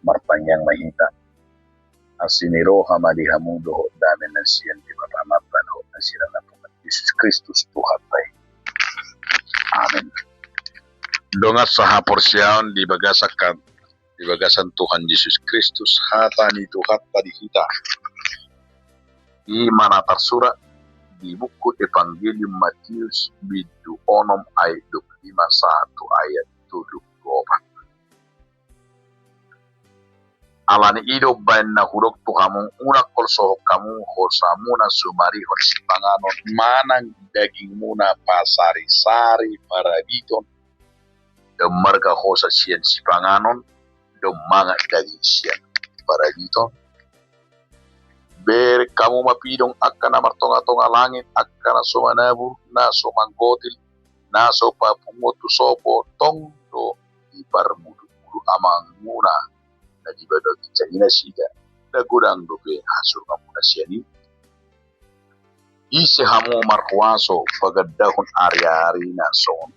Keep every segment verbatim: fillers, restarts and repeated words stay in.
Martangiang ma hita. Asi ni roha ma di hamu dohot dame na sian Debata Amanta dohot na sian Anakna Jesus Kristus Tuhanta i. Amin. Dongan sahaporseaon di bagasan, di bagasan Tuhan Jesus Kristus, hata ni Tuhanta di hita i ma na tarsurat di buku Evangelium Matius bindu onom ayat dua puluh lima sahat tu ayat tolu puluh opat. Ala ni i do umbahen na hudok tu hamu, unang holsohon hamu hosamuna sumarihon sipanganon manang dagingmuna pasarisari parabiton, dang marga hosa sian sipanganon, dang mangan daging sian parabiton. Bereng hamu ma pidong angka na martongatonga langit, angka na so manabur, na so manggotil, na so papungu tu sopo, tong do diparmudutmudu Amangmuna na di banua ginjang i nasida. Nda godang dope hasurunganmuna sian i? Ise hamu marhuaso pagandahon ariarina songon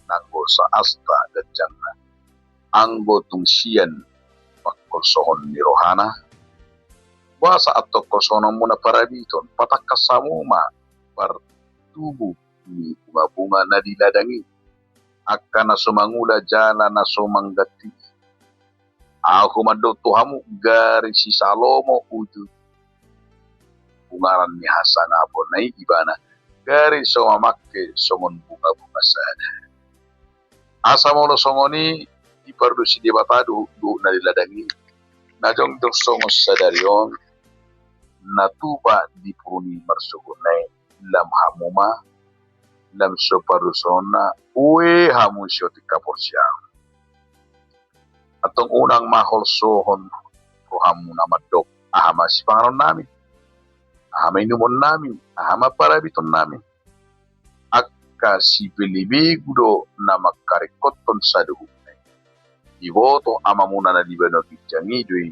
nanggo saasta ganjangna, anggo tung sian pangholsohon ni rohana? Boasa antong holsohononmuna parabiton? Patangkas hamu ma partubu ni bungabunga na di ladang i, angka na so mangula jala na so mangganti i. Ahu mandok tu hamu, gari si Salomo uju pungaran ni hasangaponna i ibana, gari so mamangke songon bungabunga sada. Asa molo songon i dipardosi Debata dohot, dohot na di ladang i, na jongjong songon sadari on na tupa di puru ni marsogot na i, lam hamu ma, lam so pardosaonna, ue hamu siotik haporseaon. Antong unang ma holsohon rohamuna mandok, aha ma sipanganonnami, aha ma inumonnami, aha ma parabitonnami. Angka sibelebegu do na mangkaringkothon saluhutna i. Diboto Amamuna na di banua ginjang i do i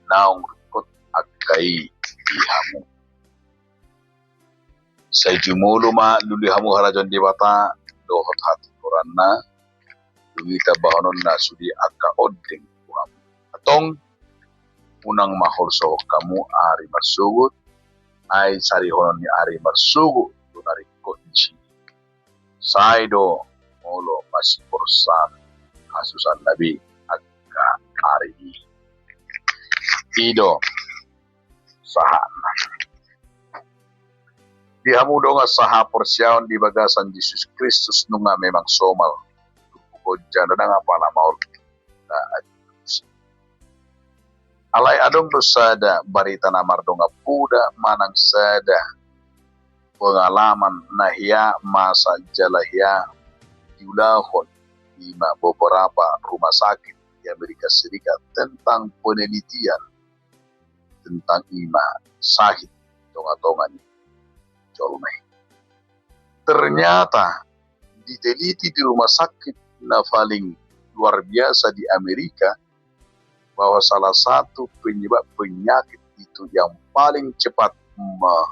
naung ringkot angka i di hamu. Sai jumolo ma lului hamu harajaon Debata dohot hatigoranna, dung i tambahononna sude angka ondeng tu hamu. Antong unang ma holsohon hamu ari marsogot, ai sarihonon ni ari marsogot do na ringkot disi. Sai do molo masiporsan hasusaanna be angka ari i. I do sahatna. Di hamu dongan sahaporseaon di bagasan Jesus Kristus, nunga memang somal turpuk on jala ndang apala maol. Nah, alai adong do sada barita na mardongan poda manang sada pengalaman na hea masa jala hea diulahon i ma beberapa rumah sakit di Amerika Serikat tentang penelitian tentang i ma sahit tongatonga ni jolma i. Ternyata diteliti di rumah sakit na paling luar biasa di Amerika bahwa salah satu penyebab penyakit itu yang paling cepat me-,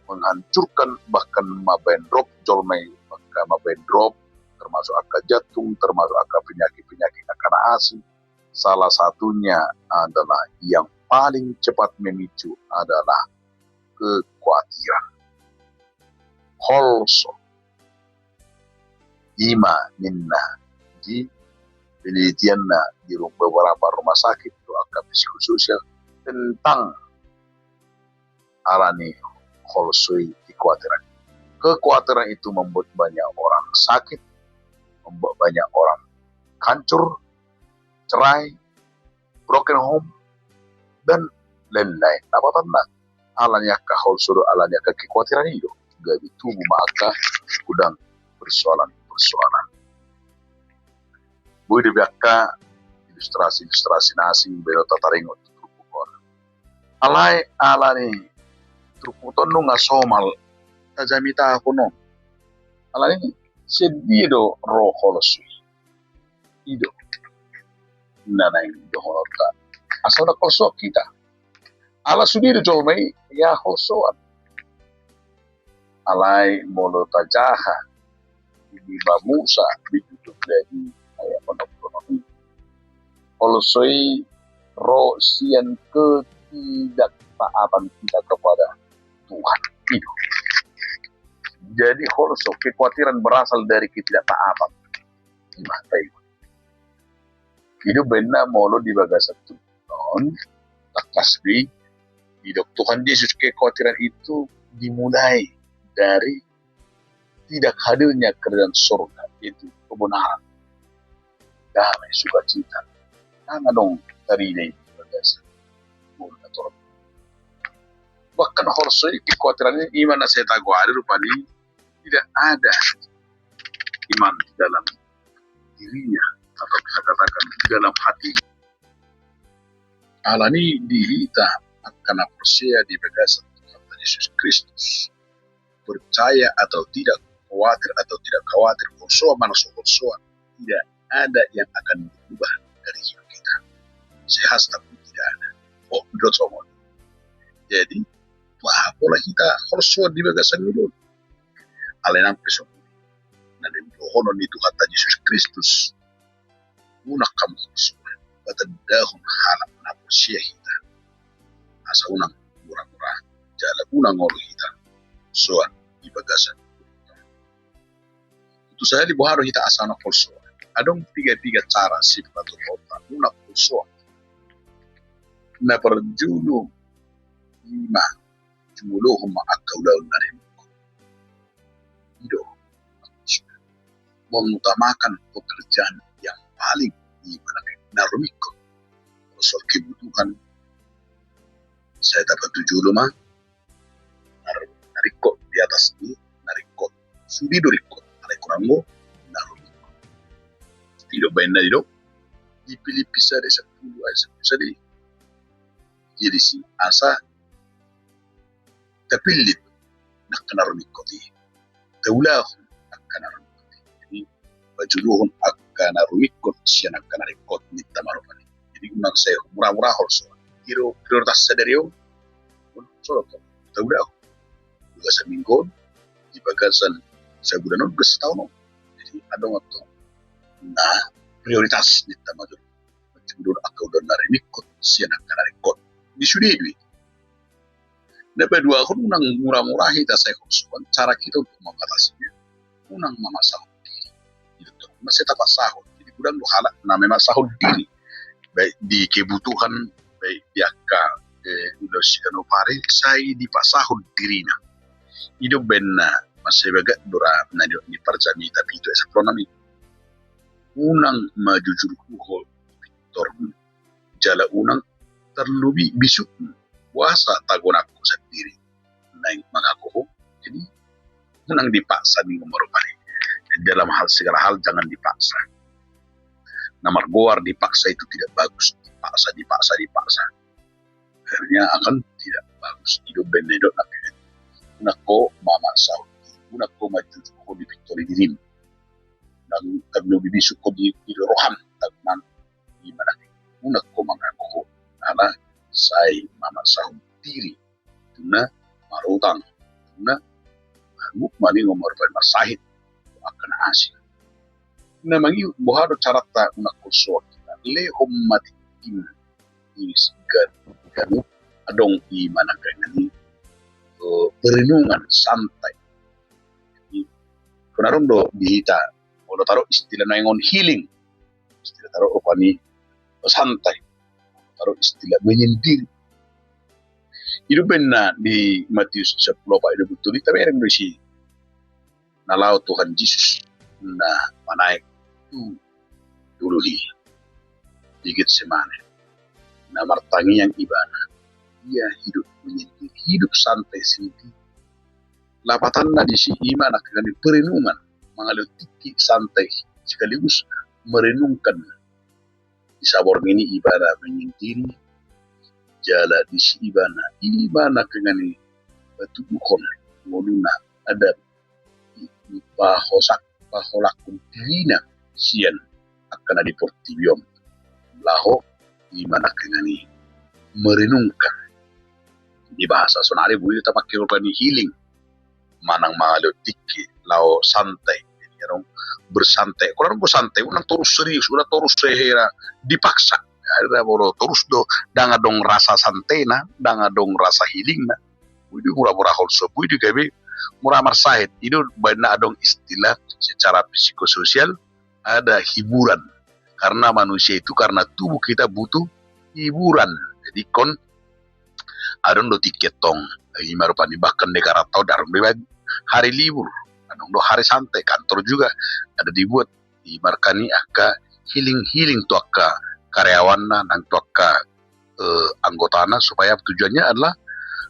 menghancurkan, bahkan mabaen drop jolma i, bahkan mabaen drop, termasuk angka jantung, termasuk angka penyakit-penyakit angka na asing. Salah satunya adalah yang paling cepat memicu adalah kekhawatiran. Holso. I ma ninna di penelitianna di ru-, beberapa rumah sakit tu angka psikososial tentang ala ni holso i, kekhawatiran. Kekhawatiran itu membuat banyak orang sakit, membuat banyak orang hancur, cerai, broken home, dan lain-lain. Dapatanna ala ni angka holso do, ala ni angka kekhawatiran i do gabe tubu ma angka godang persoalan-persoalan. Boi dope angka ilustrasi-ilustrasi na asing baen on tataringot tu turpuk on. Alai ala ni turpuk on nunga somal tajamitahon on. Ala ni i, sian dia do ro holso i? I do na naeng dohononta. Asa unang holsoan hita. Ala sude do jolma i hea holsoan. Alai molo tajaha di lima Musa bindu tolu ayat onom pulu onom i, holso i Sian ketidaktaatan kita kepada Tuhan. Itu. Jadi holso, kekhawatiran berasal dari ketidaktaatan. Ima, tahu. Itu benar molo di bagasan Tuhan, tangkas di, didok Tuhan Yesus, kekhawatiran itu dimulai dari tidak hadirnya kerajaan surga, itu kebenaran. Damai, sukacita. Nang adong tadi di bagasan purgatori. Bahkan holso i, kekhawatiran i, ima na sai tagoari rupani, tidak ada iman di dalam dirinya, atau kita katakan di dalam hati. Alani i di hita angka na porsea di bagasan Tuhan Yesus Kristus, percaya atau tidak, khawatir atau tidak khawatir, holsoan manang so holsoan, tidak ada yang akan berubah dari hidup kita. Sehasta pun tidak ada. Oh, dot songon. Jadi, bah, pola hita holsoan di bagasan ngolu on. Alai nang pe songon i, na nidohonon ni Tuhanta Yesus Kristus, unang hamu holsoan, patandahon halak na porsea hita. Asa unang mura-mura, jala unang ngolu hita holsoan di bagasan. Tutu sahali boha do hita asa unang holsoan? Adong piga-piga cara sipatupaonta unang holsoan. Na parjolo, ima, jumolohon ma angka ulaon na rimungkot. I do. Mengutamakan pekerjaan yang paling, ima, na rumingkot. Soal kebutuhan, sai tapatujolo ma na ringkot di atas ni na ringkot. Sude do ringkot, alai kurang do na rumingkot. I do baen na didok di Pilippi sada sampulu ayat sampulu sada i. Jadi, si asa tapillit angka na rumingkot i, taulahon angka na rumingkot i. Jadi, pajuduhon angka na rumingkot sian angka na ringkot, ninta ma rupani. Jadi, unang sai mura-mura holsoan. Prioritas sadari on, on, so do taulahon. Di bagasan minggu on, di bagasan sabulan on, bagasan taon on. Jadi, adong antong na prioritas, ninta ma jolo. Manjujur angka ulaon na rimingkot sian angka na ringkot. Di sude do i. Na paduahon, unang mura-mura hita sai holsoan, cara kita untuk mengatasinya, unang mamasahon diri. Itu tuh, masih tapasahon. Jadi, godang do halak na mamasahon diri. Baik di kebutuhan, baik di angka, eh, ulaon siganup ari, sai dipasahon dirina. I do baen na, masih bagak do ra na di, di Parjamita pitu ayat sampulu onom i. Unang manjujur huhut pintormu, jala unang tarlumobi bisukmu. Boasa tagonanku sandiri naeng mangago ho? Jadi, unang dipaksa, ninna ma rupani. Dalam hal, segala hal jangan dipaksa. Na margoar dipaksa itu tidak bagus. Dipaksa, dipaksa, dipaksa. Akhirnya akan tidak bagus. I do baen na didok na pintor. Unang ho mamasahon diri. Unang ho manjujur ho di pintor ni dirim. Unang tarlumobi bisuk ho di, di roham. Unang, ima na, unang ho mangago ho. Ala sai mamasahon diri tu na marutang, tu na marhuk, maningon ma rupani, marsahit angka na asing. Na mangihut boha do caranta unang holsoan hita? Lehon ma tingkim di siganup, adong, ima, na kenggan i, eh, perenungan santai. Jadi, kan adong do di hita, molo taruh istilah na ingon healing, istilah taruh rupani santai, taruh istilah menyendiri. I do baen na di Matius sampulu opat ayat dua pulu tolu i, tabereng do disi na laho Tuhan Jesus na manaek tu dolok i di Getsemane, na martangiang ibana. Ia hidup menyendiri, hidup santai sendiri. Lapatanna disi, ima, na kenggan i, perenungan, mangalehon tingki santai sekaligus merenungkan. Di saborngin i ibana menyendiri, jala disi ibana, ima, na kenggan i, patuduhon ngoluna, adat, i, i, pahosak, paholangkon dirina sian angka na di portibi on. Laho, ima, na kenggan i, merenungkan. Di bahasa sonari boi do tapake rupani healing. Manang mangalehon tingki laho santai. Jadi, adong bersantai. Kalau adong bersantai, unang torus serius, unang torus sehera dipaksa. Ada molo torus do, ndang adong rasa santena, ndang adong rasa healingna. Boi do mura-mura holso, boi do gabe mura marsahit. I do umbaen na adong istilah secara psikososial, ada hiburan. Karena manusia itu, karena tubuh kita butuh hiburan. Jadi ingkon adong do tingki antong, ima rupani bahkan di karantau adong do hari libur, adong do hari santai, kantor juga ada dibuat, ima rupani angka healing-healing tu angka karyawanna nang tu angka, eh, anggotana, supaya tujuannya adalah,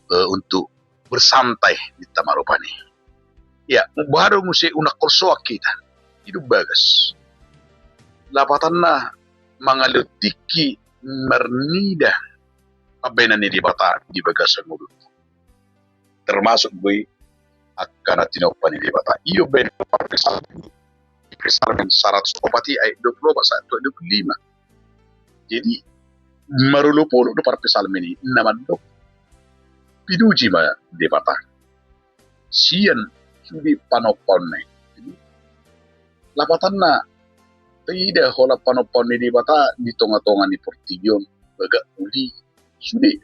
eh, untuk bersantai, ninna ma rupani. Ya, baru muse unang holsoan hita. I do bagas. Lapatanna mangalehon tingki marnida pambahenan ni Debata di bagasan ngolunta. Termasuk do i angka na tinompa ni Debata. I do umbaen parpsalmen i. Psalmen saratus opat i ayat dua pulu opat sahat tu ayat dua pulu lima. Jadi marolopolop do parpsalmen i na mandok pinuji ma Debata sian sude panompaonna i. Jadi lapatanna taida holan panompaon ni Debata di tonga-tonga ni portibi on, bagak uli, sude.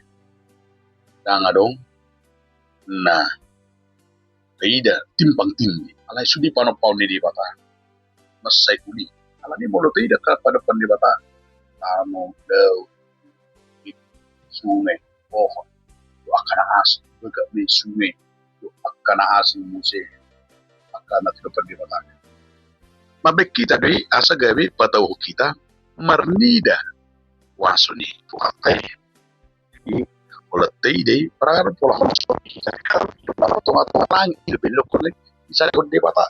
Ndang adong na taida timpang tindi, alai sude panompaon ni Debata mansai uli. Alani molo taida angka panompaon ni Debata, tano, daun, sunge, pohon, dohot angka na asing, bagak ni sunge, dohot angka na asing muse, angka na tinompa ni Debata. Mambaen hita do i asa gabe patauhon hita marnida kuaso ni Tuhanta i. Jadi holan taida i, parangkal pola holso hita di tonga-tonga langit, i do umbaen na ingkon disadihon Debata.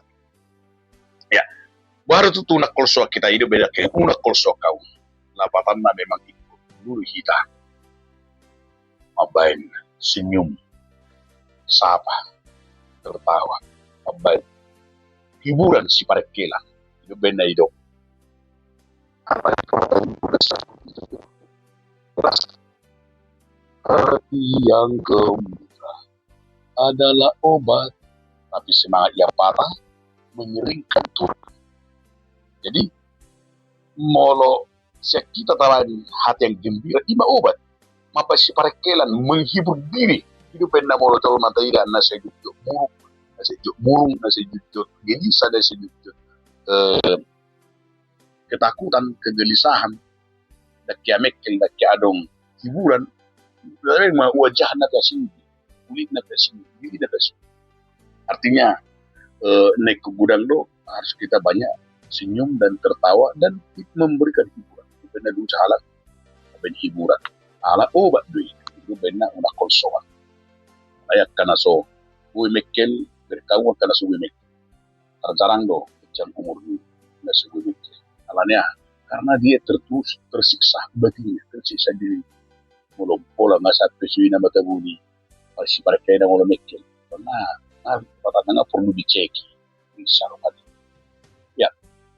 Ya, baru tutu unang holsoan hita, i do umbaen na ingkon unang holsoan hita. Lapatanna memang ingkon lului hita mambaen senyum, sapa, tertawa, mambaen hiburan siparengkelan. I do umbaen na didok, apa itu, hati yang gembira adalah obat, tapi semangat yang patah mengeringkan tulang. Jadi molo sian hita tabaen hati yang gembira, i ma obat. Mambaen siparengkelan, menghibur diri. I do umbaen na molo jolma taida na sai jotjot murung, na sai jotjot murung, na sai jotjot gelisah, na sai jotjot, eh, ketakutan, kegelisahan, ndang hea mengkel, ndang hea adong hiburan, memang wajahna pe asing, kulitna pe asing, dirina pe asing. Artinya, eh, na ingkon godang do, harus kita banyak senyum dan tertawa dan memberikan hiburan. I do umbaen na dua halak, mambaen hiburan. Ala obat do i, i do umbaen na unang holsoan. Ai angka na so boi mengkel, berkawan angka na so boi mengkel. Tarjarang do ginjang umur ni na so boi mengkel. Alani aha? Karena dia tertus-, tersiksa batinnya, tersiksa diri. Molo pola nga sampe suina mata buni, pasti parengkelan molo mengkel. Karena, nah, patah tengah perlu dicek. Bisa rupani. Ya,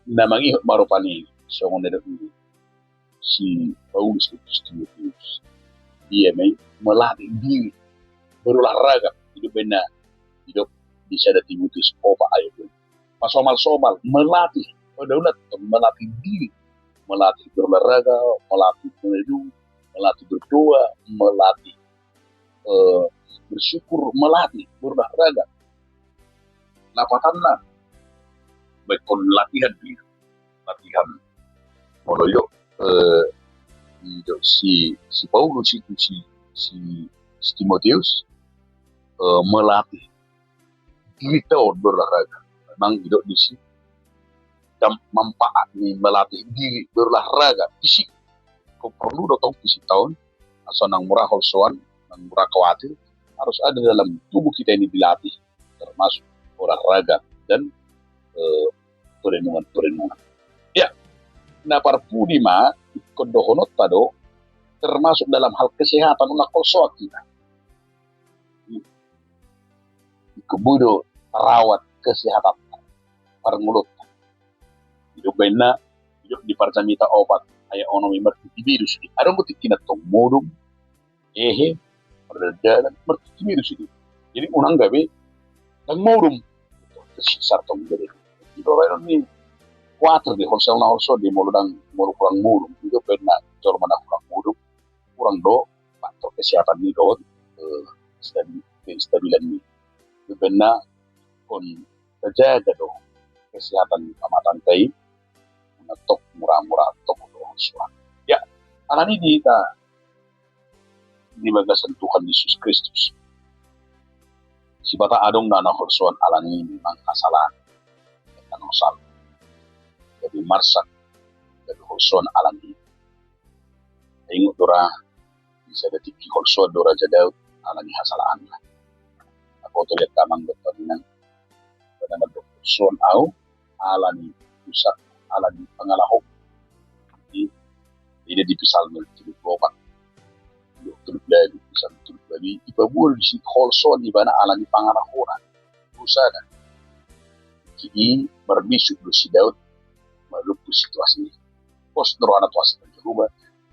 na mangihut ma rupani songon na didok ni si Paulus tu si Timoteus. Ia ma i melatih diri berolahraga. I do umbaen na didok di sada Timoteus opat ayat dua. Pasomal-somal, melatih, padaulat, melatih diri, melatih berolahraga, melatih mengeduh, melatih berdoa, melatih, eh, bersyukur, melatih berolahraga. Lapatanna, baik kon latihan diri, latihan. Molo i do, eh, i do si, si Paulus i tu si, si, si Timoteus, eh, melatih diri tong berolahraga. Memang i do disi dam-, manfaat ni melatih diri berolahraga fisik. Ingkon porlu do tong fisik ta on, asa nang mura holsoan, nang mura khawatir, harus ada dalam tubuh kita ini dilatih, termasuk olahraga dan, eh, perenungan-perenungan. Ya, na parpudi ma, ingkon dohononta do, termasuk dalam hal kesehatan, unang holsoan hita. Ingkon boi do tarawat kesehatanta, parngoluonta. I do umbaen na didok di Parjamita opat ayat onom i, martingki be do sude. Adong do tingkina tong modom, hehe, mardalan-dalan, martingki be do sude. Jadi unang gabe ndang modom, tersisa tong gabe. I do umbaen na Kuatir do holso na holso on, molo ndang, molo hurang modom, i do umbahen na jolma na hurang modom, hurang do faktor kesehatan ni dohot, eh, stabi-, kestabilan ni. I do umbahen na ingkon tajaga do kesehatan ni pamatangta i, unang tong mura-mura tong do holsoan. Ya, alani i hita di bagasan Tuhan Yesus Kristus. Sipata adong do na holsoan alani memang hasalaan. Tano sal. Gabe marsak, gabe holsoan alani. Ingot do ra, di sada tingki holsoan do Raja Daud alani hasalaanna. Naposo liat amang dohot inang, pada mandok holsoan au alani dosa, alani pangalaho. Jadi, ida di Psalmen tolu pulu opat, tolu pulu lima, Psalmen tolu pulu lima, dipaboa do disi holsoan ibana alani pangalahona, dosana. Jadi, marbisuk do si Daud, manombus situasi. Pos do rohana tu hasahatan Jahowa,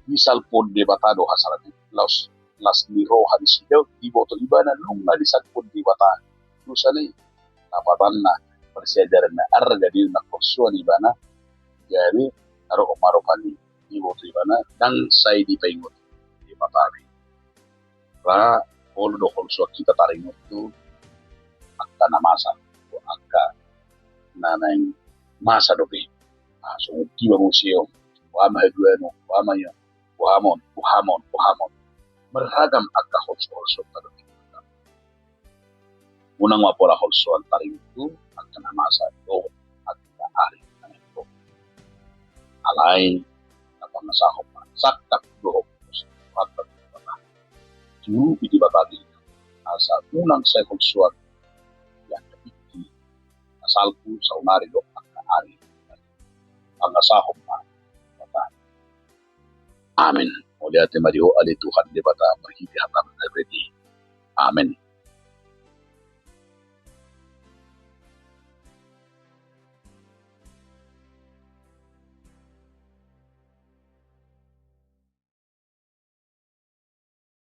disalpuhon Debata do hasahatan i. Laos, las ni roha ni si Daud, diboto ibana nunga disalpuhon Debata dosana i. Lapatanna, parsiajaran na arga di na holsoan ibana, jadi, aro maropa ni diboto ibana, ndang sai dipaingot Debata be. Ra, olo do holsoan hita taringot tu angka na masa, tu angka na naeng masa dope. Ah, songon tiba muse on, boha ma haduanon, boha ma i on, boha ma on, boha ma on, boha ma on. Marragam angka holso-holsoanta dope. Unang ma pola holsoan taringot tu angka na masa dohot angka ari na naeng ro. Alai na pangasahon ma sangkap dohot muse rohanta tu Debata. Juru i Debata be, asa unang sai holsoan di angka tingki na salpu saonari dohot angka ari. Pangasahon ma Debata. Amen. Mauliate ma di Ho ale Tuhan Debata, marhite hataM na badia i. Amen.